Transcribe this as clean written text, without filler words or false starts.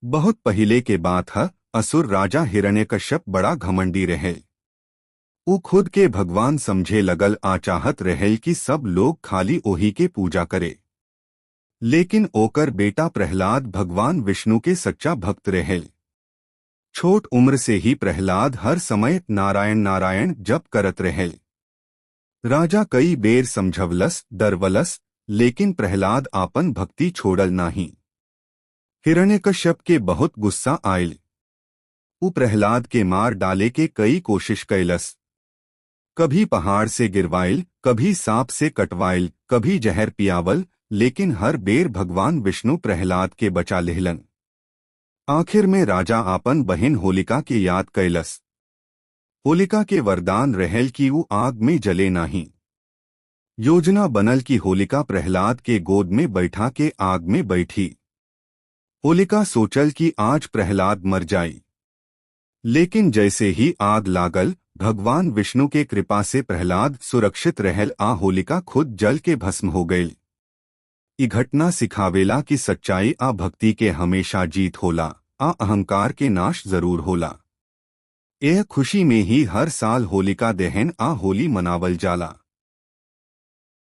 बहुत पहिले के बात है। असुर राजा हिरण्यकश्यप बड़ा घमंडी रहे। ऊ खुद के भगवान समझे लगल आ चाहत रहल कि सब लोग खाली ओही के पूजा करे। लेकिन ओकर बेटा प्रहलाद भगवान विष्णु के सच्चा भक्त रहल। छोट उम्र से ही प्रहलाद हर समय नारायण नारायण जप करत रहल। राजा कई बेर समझवलस, डरवलस, लेकिन प्रहलाद आपन भक्ति छोड़ल नाही। हिरण्यकश्यप के बहुत गुस्सा आयल। ऊ प्रहलाद के मार डाले के कई कोशिश कैलस। कभी पहाड़ से गिरवाइल, कभी सांप से कटवाइल, कभी जहर पियावल, लेकिन हर बेर भगवान विष्णु प्रहलाद के बचा लेहलन। आखिर में राजा आपन बहिन होलिका के याद कैलस। होलिका के वरदान रहल कि ऊ आग में जले नाही। योजना बनल कि होलिका प्रहलाद के गोद में बैठा के आग में बैठी। होलिका सोचल कि आज प्रहलाद मर जाई, लेकिन जैसे ही आग लागल, भगवान विष्णु के कृपा से प्रहलाद सुरक्षित रहल आ होलिका खुद जल के भस्म हो गई। ई घटना सिखावेला कि सच्चाई आ भक्ति के हमेशा जीत होला आ अहंकार के नाश जरूर होला। एह खुशी में ही हर साल होलिका दहन आ होली मनावल जाला।